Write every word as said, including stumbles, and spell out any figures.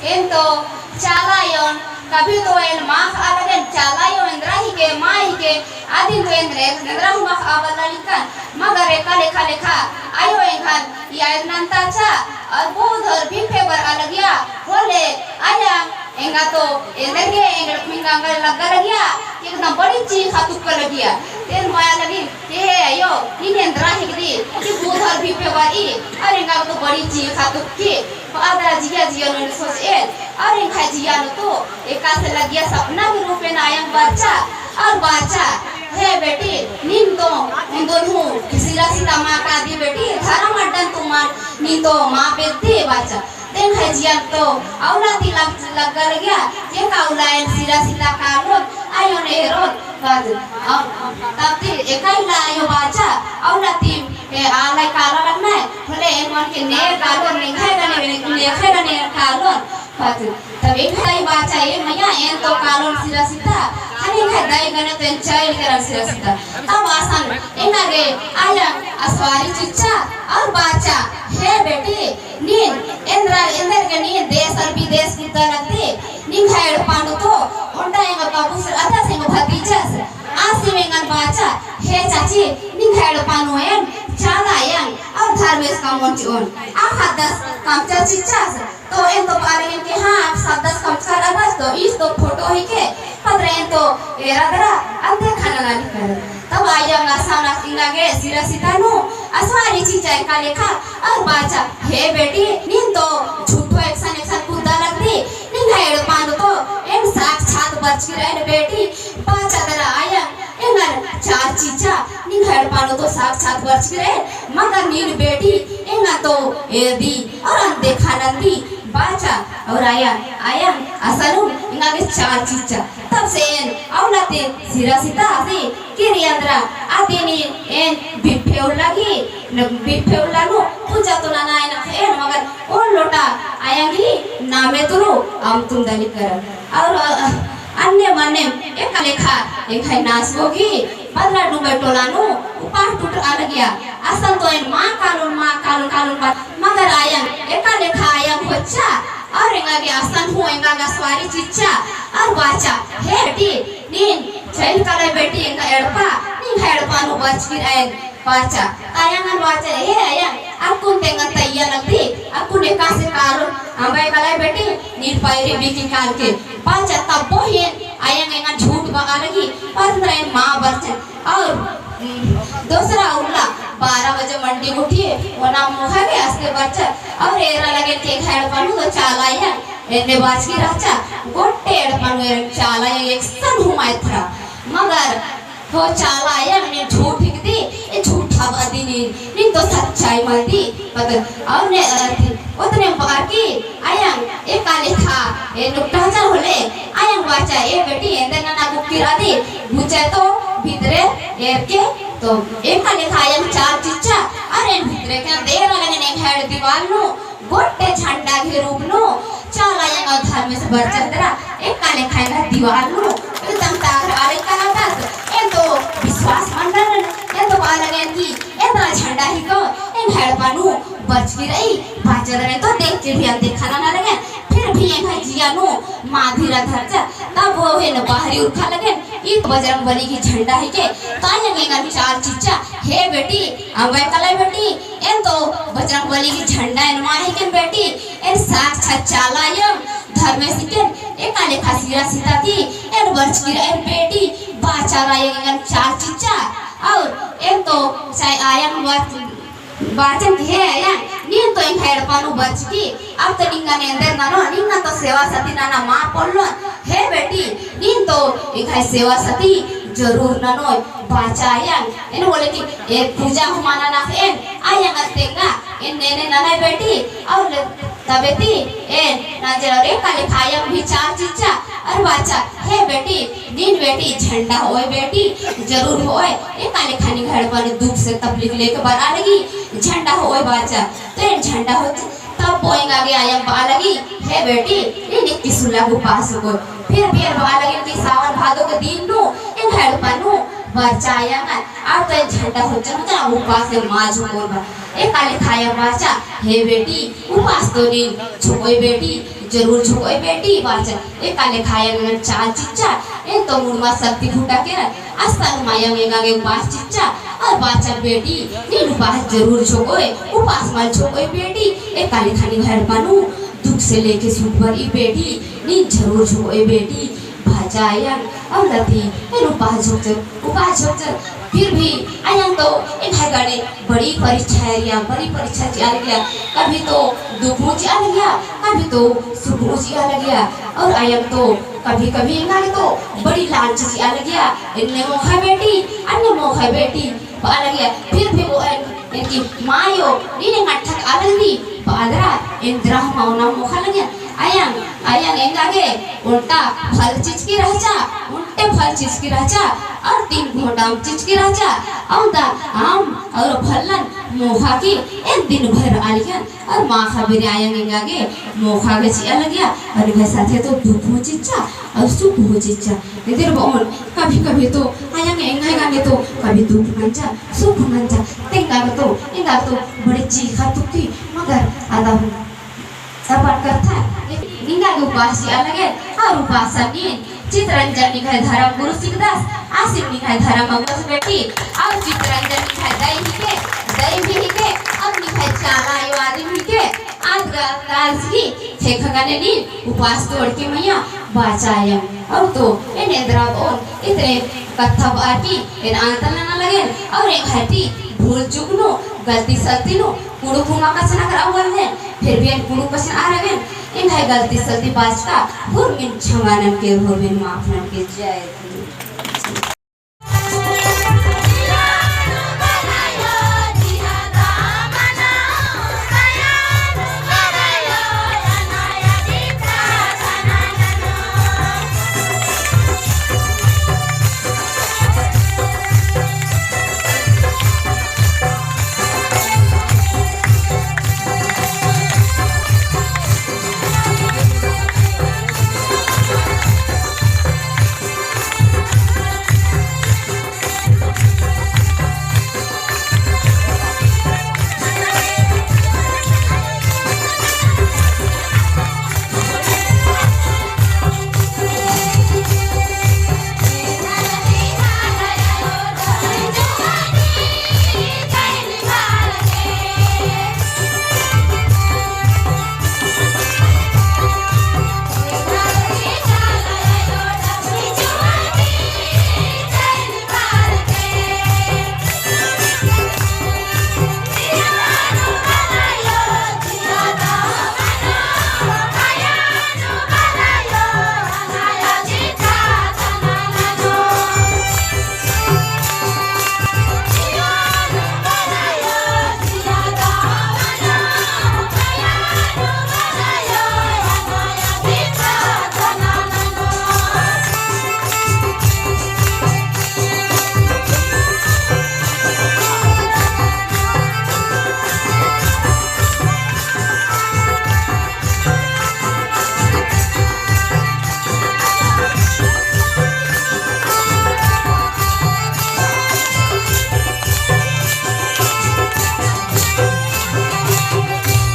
एन तो चाला आयोन, कभी तो एन मा अख़आ लगेन, चाला आयो एन्दरा हिके, मा हिके, अदिन तो एन रे, एन्दरा हूँ मा अख़आ बल्ला लिक्कन, मगर एका लेखा लेखा, आयो एंगन, याद नन्ता चा, और बहुत और भी फेवर आ लगिया, होले, आया, एंगा तो एन्देर गे एंगड़ मिंगा एंगड़ लग्गा लगिया, एकदम बड़ी चीखा तुक्का लगिया। तेन माया लगी कि हे आयो, नीन एन्दरा हिकदी कि बूधर भी पेवारी, और एंगा तो बड़ी चीखा तुक्की। अदरा जिया जिया नू सोचेन, और एंग्है जिया नू तो एकासे लगिया सपना के रूपे नू आयंग बाचा, और बाचा, हे बेटी, नीन तो उन्दुल हूँ सिरा सीता मा कादी बेटी, धरम अड्डन तुमन, नीन तो मा बेद्दी बाचा। तेंग्है जिया तो अउला ती लग-, लग्गा लगिया, एका उल्ला एन सिरा सीता कालोन, आयोन एरोन, बाच। और तब ती एका उल्ला आयो बाचा, अउला ती, ए, आलय काला लगनय, होले एन मन के ने कालोन, नेखय गने, नेखय गने कालोन, बाच। तब एंग्है बाचा, ए मइया, एन तो कालोन सिरा सीता, हने एंग्है दई गने तो एन चइल केरन सिरा सीता। तब असन, एंगा गे, आया, असवारी चिच्चा, और बाचा, हे बेटी, नीन एन्दरा, एन्देर गे नीन देश और विदेश कुद्दा लगदी, निंग्है एड़पा नू तो ओन्टा एंगो तबुस रअदस, एंगो भतीजस, आसिम एंगन बाचा, हे चाची, निंग्है एड़पा नू एन चाला आयंग और धर्मेस कमोन चिओन। आ ख़द्दस कमचर चिच्चस, तो एन तो बारे एन के हाँ, आ ख़द्दस कमचर रअदस, तो ईस तो फोटो हिके, पत्रा एन तो एरा दरा, अन्दे खाना नाली कर। तब आयंग असन एंगा गे सिरा सीता नू असवारी चिच्चा एका लेखा और बाचा, हे बेटी, नीन तो झूठो एकसन एकसन कुद्दा लगदी, निंग्है एड़पा नू तो एन साक्षात बरचकी रअन बेटी, बाचा दरा आयंग, एंगन चार चिच्चा, निंग्है एड़पा नू तो साक्षात बरचकी रअन, मगर नीन बेटी, एंगन तो एरदी और अनदेखा नंदी, बाचा, और आया, आया, असनु, एंगा गे चार चिच्चा। तब से एन, अउला ती सिरा सीता आसी, किरी एन्दरा, अदिन एन बिफे उल्ला गे, न बिफे उल्ला नू, पूजा तो नना एन, एन मगर ओन लोटा आयंग ही नामे तुरु अमतुम दली कर। और, अ, अन्ने मने एका लेखा एंग्है नासगो गे बदला डुंगई टोला नू उपास टुटरआ लगिया। असन तो एन मा कालोन, मा कालोन, कालोन बा, मगर आयंग एका लेखा आयंग होच्चा और एंगा गे असन हूँ एंगा गे असवारी चिच्चा और बाचा, हे बेटी, नीन चइल कलय बेटी एंगा एड़पा, निंग्है एड़पा नू बरचकी रअन बाचा। तायंगन बाचा, हे आयंग, अक्कुन तेंगन तैया लगदी, अक्कुन एकासे कालोन अम्बय कलय बेटी, नीन पैरी बीकी काल के बाचा। तब्बो ही आयंग एंगन झूठ बआ लगी, पर एन मा बरचन। और, उम, दोसरा उल्ला बारह बजे मंडी गुट्ठी, ओना मोहा गे अस्ते बरचन। और एरा लगेन के एंग्है एड़पा नू तो चाला आयंग, एन्ने बाचकी रहचा, गोट्टे एड़पा नू एरा चाला आयंग एकसन हूँ मा एथरा। मगर हो चाला आयंग, नीन झूठ हिकदी, ए झूठा बअदी नीन, नीन तो सच्चाई मलदी, पता, और ने, अ, अथी, ओतने बाकी आयंग, एका लेखा, ए नुकटा चल होले, आयंग बाचा, ए बेटी, एन्देर नना गुक्की रअदी, गुचा तो भितरे एरके, तो एका लेखा आयंग चार चिच्चा, अरे भितरे के देर लगने हेड दीवाल नू, गोट्टे झंडा गे रूप नू, चाला आयंग धर्मेस बरचर दरा, एका लेखा एंगा दीवाल नू, एकदम तागर आले कलादस, एन तो विश्वास मल ननन, एन तो बआ लगेन कि एन्दरा झंडा हिको, एंग्है एड़पा नू बरचकी रई, बाचा दरा तो देख के भी अनदेखा नना लगेन, फिर भी एंग्है जिया नू माधी रअदस, तब हो एन बाहरी उरखा लगेन, ई तो बजरंग बली गही झंडा हिके, ताई एंगन चार चिच्चा, हे बेटी, अम्बय कलय बेटी, एन तो बजरंग बली गही झंडा एन मा हिकेन बेटी, एन साक्षात चाला आयंग, धर्मेस हिकेन, एका लेखा सिरा सीता ती, एन बरचकी रअन बेटी, बाचा रअन एंगन चार चिच्चा, और एन तो चाहे आयंग बा-, बाचन कि हे आयंग, नीन तो एंग्है एड़पा नू बरचकी, अब तो निंगन एन्देर ननो, निंगन तो सेवा सती नना मा पोल्लोन, हे बेटी, नीन तो एंग्है सेवा सती जरूर ननोय, बाचा आयंग। एन होले कि ए पूजा हूँ मा नना एन, आयंग अस तेंगा, एन नेने ननय बेटी, और तबे ती एन नंजर और एका लेखा आयंग भी चार चिच्चा, और बाचा, हे बेटी, नीन बेटी झंडा होय बेटी, जरूर होय, एका लेखा निंग्है एड़पा नू दुख से तकलीफ लेके बरआ लगी, झंडा होय बाचा, तो एन झंडा होय तब एंगा गे आयंग बआ लगी, हे बेटी, नीन इक्कीस उल्ला गे उपास उकोय। फिर भी एन बआ लगी कि सावन भादो के दिन नू, एंग्है एड़पा नू, बरचा आयंग, अब तो एन झंडा होचन होचन, उपास से मा झुकोन बा। एका लेखा आयंग बाचा, हे बेटी, उपास तो नीन झुकोय बेटी, जरूर झोकोय बेटी बाचन। एका लेखा अयंग चाल चिच्चा, एन तो मुड़मा शक्ति फुटा केरन, असन मायंग एंगा गे उपास चिच्चा, और बाचन बेटी, नीन उपास जरूर झोकोय, उपास मल झोकोय बेटी, एका लेखा निंग्है एड़पा नू दुख से लेके सुख बरई बेटी, नीन जरूर झोकोय बेटी, बाचा अयंग, और लती, एन उपास झोकचर, उपास झोकचर, फिर भी अयंग तो एंग्है गने बड़ी परीक्षा एरिया, बड़ी परीक्षा चिआ लगिया, कभी तो दुख हूँ चिआ लगिया, कभी तो सुख हूँ चिआ लगिया, और अयंग तो कभी कभी एंगा गे तो बड़ी लालच चिआ लगिया, एन्ने मोख़ा बेटी, अन्ने मोख़ा बेटी, बआ लगिया, फिर भी बओन, एन की मायो, नीन एंगा ठकआ लगदी, बआ दरा, एन्दरा हूँ मल मोख़ा लगिया, अयंग, अयंग एंगा गे, ओन्टा फल चिचकी रहचा, ओन्टे फल चिचकी रहचा, और तीन घोंटा अम्म चिचकी रहचा, अवंदा अम्म और फलन मोख़ा की एन दिन भर आलियन, और माख़ा बेरी अयंग एंगा गे मोख़ा गे चिआ लगिया, और एंग्है साथे तो दुख हूँ चिच्चा, और सुख हूँ चिच्चा। एन्देर बओन, कभी कभी तो अयंग एंग्है गने तो कभी दुख नंजा, सुख नंजा, तेंगा तो, एंगा तो बड़े चीख़ा तुक्की, मगर अदा हूँ अपन कत्था निंगा गे उपास चिआ लगेन, और उपासन नीन चितरंजन निंग्है धरम गुरु सिकदस, आसिम निंग्है धरम अगुवस बेटी, और चितरंजन निंग्है दई हिके, दई भी हिके, और निंग्है चाला आयो आदिम हिके, आद गा काज ही खेखा गने नीन उपास तोड़के मइय्याँ बाचा अयंग। और तो एन एन्दरा बओन इतने कत्था बअर की एन अंत नना लगेन, और एंग्है ती भूल चूक नू गलती सलती नू कुँड़ुख़ हूँ मा कछनखरआ लगेन, फिर भी एन कुँड़ुख़ कछनखरआ लगेन, एंग्है गलती सलती बाचका हुरमिन छमा ननके, हुरमिन माफ ननके। जय।